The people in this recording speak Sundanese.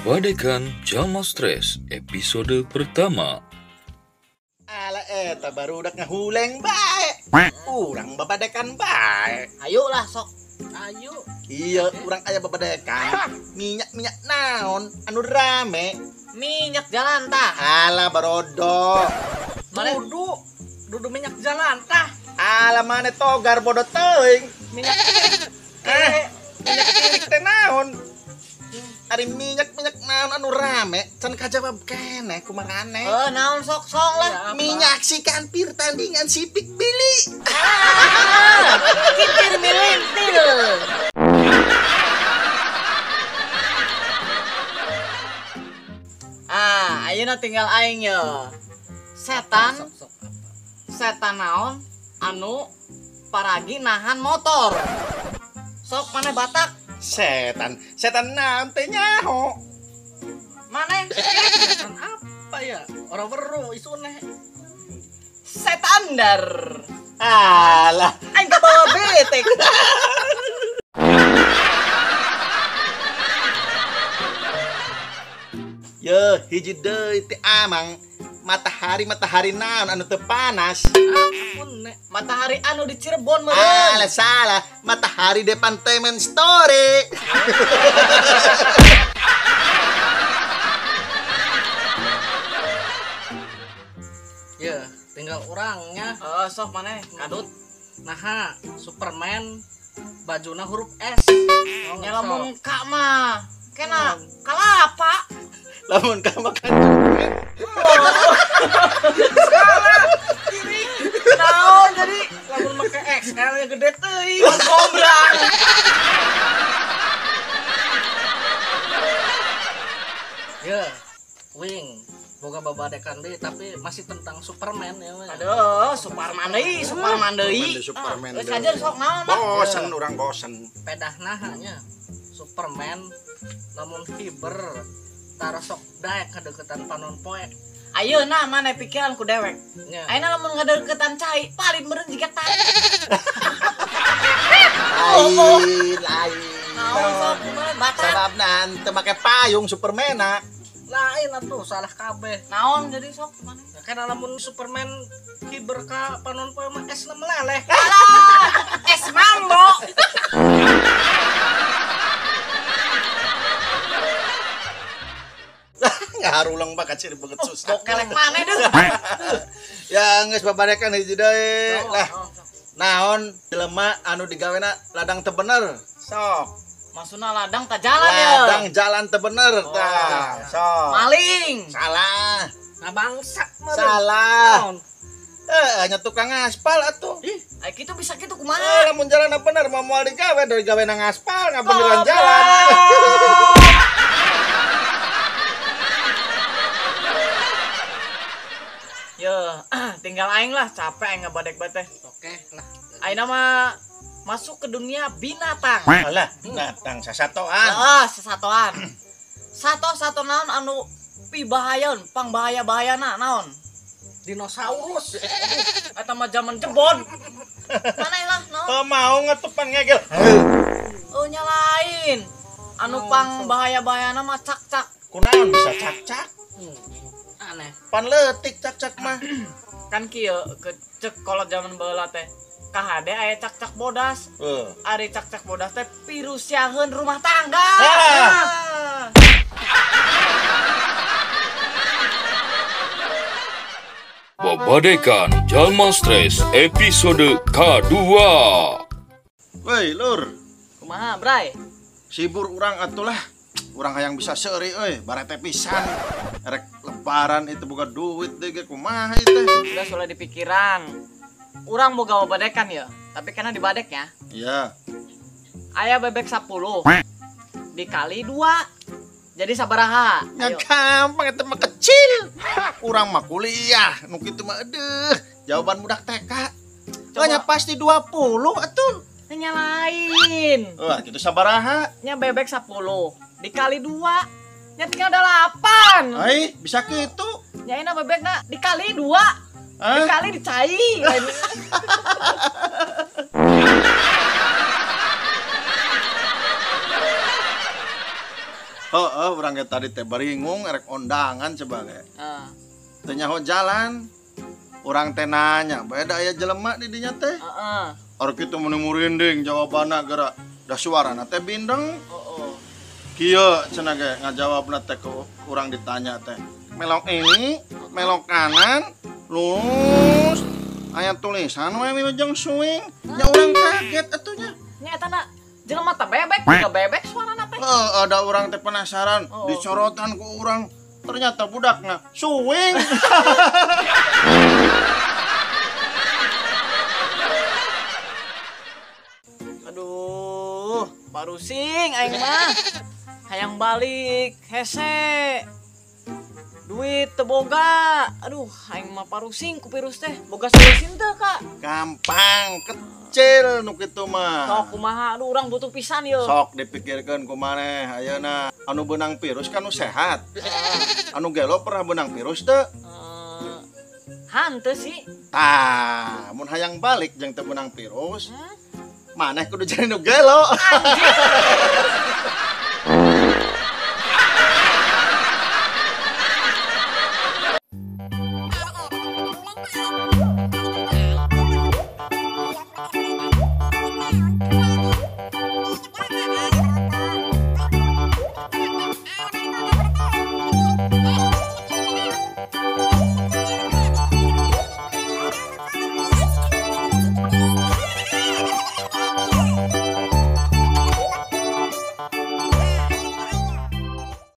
Babadekan Jalma Stres episode pertama. Ala eta barudak ngahuleng bae. Urang babadekan bae. Ayolah sok. Ayo. Iya, urang aya babadekan. Minyak-minyak naon anu rame? Minyak jalan tah. Ala barodo. Dudu, dudu minyak jalan tah. Ala mane togar bodoh teuing. Minyak minyak kirik teh naon? Ari minyak-minyak naon anu rame can kajawab keneh kumarane. Heuh, naon sok song lah. Ya, menyaksikan pertandingan sipik bili. Kitir milintil. Ah, ayeuna tinggal aing ye. Setan. Setan naon anu paragi nahan motor. Sok maneh Batak. Setan, setan naon teh nyaho. Maneh? Setan apa ya? Orang weruh isune. Setandar. Alah, aing kabawa bete. Ye, hiji deui teh amang. Matahari naon anu teu panas. Ampun nek. Matahari anu di Cirebon meureun. Alah salah, matahari departemen store. Ya, tinggal orangnya. Heeh, sok maneh kadut. Naha, Superman bajuna huruf S. Oh, nya lamun ka mah kena kalapa. Lamun ka makan Superman. Salah. Kiri. Naon jadi lamun make XL yang gede teuing. Kobra. Ya, wing boga babadekan deui tapi masih tentang Superman ya. Aduh, Superman deui, Superman deui. Superman deui. Geus aja sok naon lah. Bosen urang bosen. Pedah naha nya. Superman lamun hiber tara sok daek kadeukeutan panon poe. Ayeuna maneh pikiran ku dewek. Ayeuna lamun ngadeukeutan cai, paling meureun jiga tai. Lain, lain. Naon sok kumaha Batak? Sababna teu make payung Supermana. Lain atuh salah kabeh. Naon jadi sok kumaha? Ya kan lamun Superman hiber ka panon poe mah esna meleleh. Alah, es mambo. Ngarulang bakat ciri banget susah. Bokelek maneh deuh. Ya geus babadekan hiji deui. Lah. Naon jelema anu digawena ladang teu bener? Sok. Maksudna ladang ta jalan ya? Ladang jalan teu bener tah. Sok. Maling. Salah. Ngabangsat meureun. Salah. Nya tukang aspal atuh. Ih, ai kitu bisa kitu kumaha? Lamun jalanna bener mah moal digawe dari gawe nang aspal ngabeneran jalan. Yo, tinggal aing lah, capek aing ngabadek bae teh. Oke lah. Aing mah masuk ke dunia binatang. Alah, binatang sasatoan. Heeh, sasatoan. Sato-sato naon anu pibahayeun, pangbahaya-bahayana naon? Dinosaurus. Eta mah zaman jebon. Mana lah naon? Oh, mau ngetupan ngegel. Oh, nya lain. Anu pangbahaya-bahayana mah cak-cak. Kunaon bisa cak-cak? Aneh. Pan leutik cak-cak mah. Kan kieu cek kolot zaman baheula teh. Kahade aya cak-cak bodas. Ari cak-cak bodas teh pirusyaheun rumah tangga. Babadekan Jalma Stres episode K2. Woi, Lur. Kumaha, Bray? Sibur urang atuh lah. Urang hayang bisa seuri euy, barete pisan. Rek lebaran itu boga duit deui ge kumaha ieu teh. Udah soalnya di pikiran. Urang boga babadekan ya, tapi karena dibadeknya. Iya. Aya bebek 10 dikali 2. Jadi sabaraha? Ya gampang eta mah kecil. Urang mah kuliah, nu kitu mah aduh, jawaban budak TK. Nya pasti 20 atuh. Nya lain. Wah, kitu sabaraha? Nya bebek 10 dikali 2 nya tinggal 8. Ai, bisa kitu. Nya ina bebekna dikali 2. Dikali dicai. Heeh, urang ge tadi teh baringung erek ondangan coba ge. Heeh. Teu nyaho jalan. Urang teh nanya, bae da aya jelema di dinya teh. Heeh. Ar kitu meuni murinding jawabanna geura. Da suarana teh bindeng. Heeh. Kieu cenah ge ngajawabna teh ku urang ditanya teh. Melok ini, melok kanan, lurus. Aya tulisan we wilujeng suing. Nya urang kaget atuh nya. Nya eta na jelema teh bebek, juga bebek suarana teh. Heeh, ada orang teh penasaran, Oh. dicorotan ku urang. Ternyata budakna suing. Aduh, parusing aing mah. Hayang balik, hese. Duit teu boga. Aduh, aing mah parusing ku virus teh. Boga solusi teu, Kak? Gampang, kecil nu kitu mah. Sok kumaha, aduh urang butuh pisan yeuh. Sok dipikirkeun ku maneh ayeuna anu beunang virus kan nu sehat. Anu gelo pernah beunang virus teu? Hanteu sih. Tah, mun hayang balik jeung teu beunang virus, maneh kudu jadi nu gelo. Anjir.